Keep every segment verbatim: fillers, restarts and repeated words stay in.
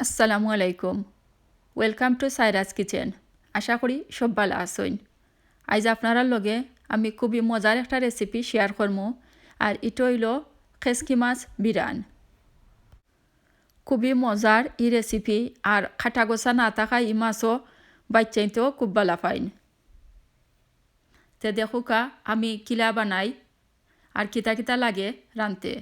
আসসালামু আলাইকুম। Welcome to Saira's Kitchen। আশা করি সব ভালা আছইন। আইজ আপনারার লগে আমি খুবই মজার একটা recipe share করমু, আর ইটা অইলো খেসকি মাছ বিরান। খুবই মজার ই recipe, আর কাটা গোছা না থাকায় ই মাছও বাইচ্চাইন্তেও খুব ভালা পাইন। তে দেখউক্কা আমি কিলা বানাই আর কিতা কিতা লাগে রানতে।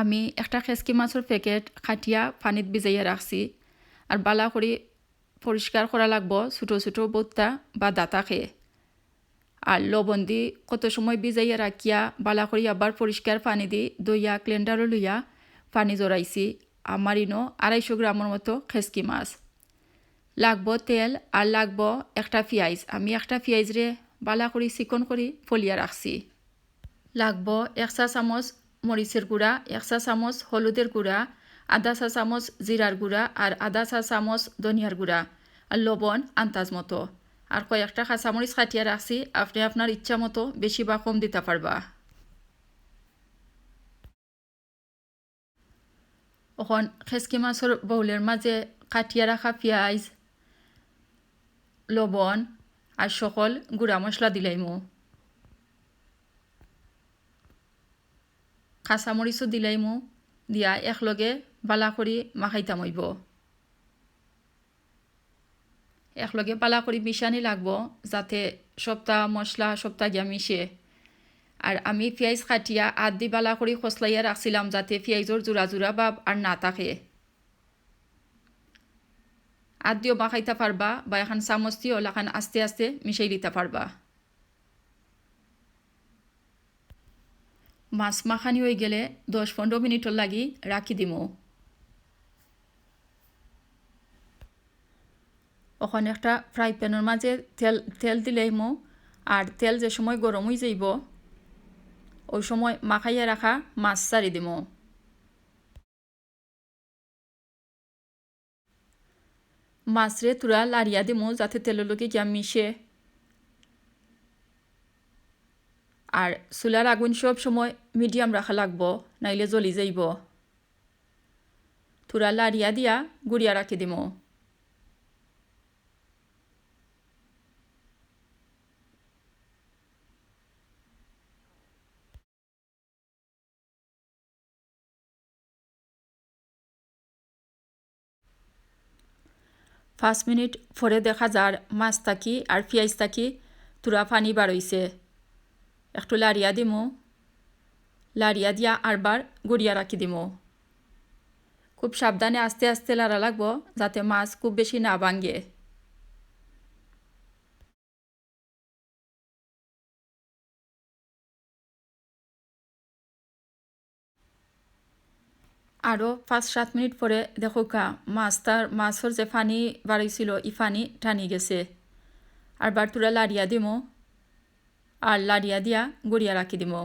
আমি একটা খেসকি মাছর packet কাটিয়া পানিত ভিজাইয়া রাখছি। আর ভালা করি পরিষ্কার করা লাগবো ছোটো ছোটো বউত্তা বা দাতা খেয়ে। আর লবণ দি কত সময় ভিজাইয়া রাখিয়া ভালা করি আবার পরিষ্কার পানি দি ধইয়া blender-ও লইয়া পানি ঝরাইছি। আমার ইনো আড়াইশো গ্রামর মতো খেসকি মাছ। লাগবো তেল আর লাগবো একটা পিয়াইজ। আমি একটা পিয়াইজরে ভালা করি চিকন করি ফলিয়া রাখছি। লাগবো এক চা চামচ মরিচর গুঁড়া, এক চা চামচ হলুদর গুঁড়া, আধা চা চামচ জিরার গুঁড়া আর আধা চা চামচ ধনিয়ার গুঁড়া আর লবণ আন্দাজ মতো। আর কয়েকটা কাঁচামরিচ কাটিয়া রাখছি, আপনে আপনার ইচ্ছা মতো বেশি বা কম দিতা পারবা। অখন খেসকি মাছর bowl-র মাঝে কাটিয়া রাখা পিয়াইজ, লবণ আর সকল গুঁড়া মশলা দিলাইমু। কাঁচামরিচও দিলাইমু, দিয়া একলগে ভালা করি মাখাইতাম অইবো। একলগে ভালা করি মিশানি লাগবো, যাতে সবতা মশলা সবতা গিয়া মিশে। আর আমি পিয়াইজ কাটিয়া আত দি ভালা করি খসলাইয়া রাখছিলাম, যাতে পিয়াইজর জুড়া জুড়া ভাব আর না থাকে। আত দিও মাখাইতা পারবা বা এখান চামচ দিও লাখান আস্তে আস্তে মিশাই দিতা পারবা। মাছ মাখানি অইগেলে দশ পনেরো মিনিটর লাগি রাখি দিমু। অখন একটা fry pan-র মাঝে তেল, তেল দিলাইমু, আর তেল যে সময় গরম অইযাইবো, অউ সময় মাখাইয়া রাখা মাছ ছাড়ি দিমু। মাছরে থুড়া লাড়িয়া দিমু, যাতে তেলর লগে গিয়া মিশে। আর চুলার আগুন সব সময় medium রাখা লাগবো, নাইলে জ্বলি যাইবো। থুড়া লাড়িয়া দিয়া গুড়িয়া রাখি দিমু। পাঁচ মিনিট পরে দেখা যার মাছ থাকি আর পিয়াইজ থাকি থুড়া পানি বার অইছে। একটু লাড়িয়া দিমু, লাড়িয়া দিয়া আরবার গুড়িয়া রাখি দিমু। খুব সাবধানে আস্তে আস্তে লাড়া লাগবো, যাতে মাছ খুব বেশি না ভাঙ্গে। আরও পাঁচ সাত মিনিট পরে দেখউক্কা, মাছটার, মাছর যে পানি বারইছিল, ই পানি টানি গেছে। আরবার থুড়া লাড়িয়া দিমু, আর লাড়িয়া দিয়া গুড়িয়া রাখি দিমু।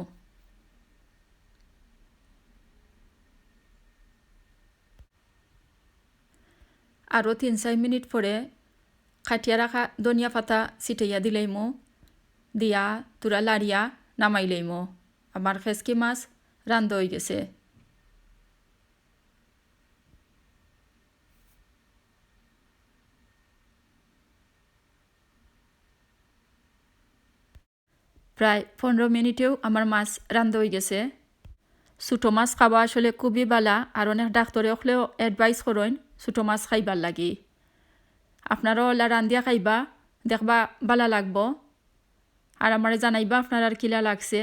আরও তিন চাইর মিনিট পরে কাটিয়া রাখা ধনিয়া পাতা ছিটাইয়া দিলাইমু, দিয়া থুড়া লাড়িয়া নামাইলাইমু। আমার খেসকি মাছ রান্ধা অইগেছে। প্রায় পনেরো মিনিটেউ আমার মাছ রান্ধা অইগেছে। ছোটো মাছ খাওয়া আসলে খুবই বালা, আর অনেক ডাক্তরে অকলেও advice করইন ছোটো মাছ খাইবার লাগি। আপনারাও অলা রান্ধিয়া খাইবা, দেখবা বালা লাগবো। আর আমারে জানাইবা আপনারার কিলা লাগছে।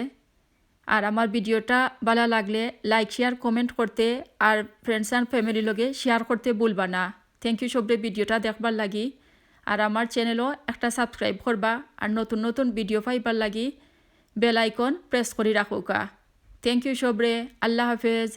আর আমার ভিডিওটা বালা লাগলে like, share, comment করতে আর friends and family লগে share করতে ভুলবা না। Thank you সবরে ভিডিওটা দেখবার লাগি। আর আমার channel-ও একটা subscribe করবা, আর নতুন নতুন ভিডিও পাইবার লাগি bell icon press করি রাখউক্কা। Thank you সবরে, আল্লাহ হাফেজ।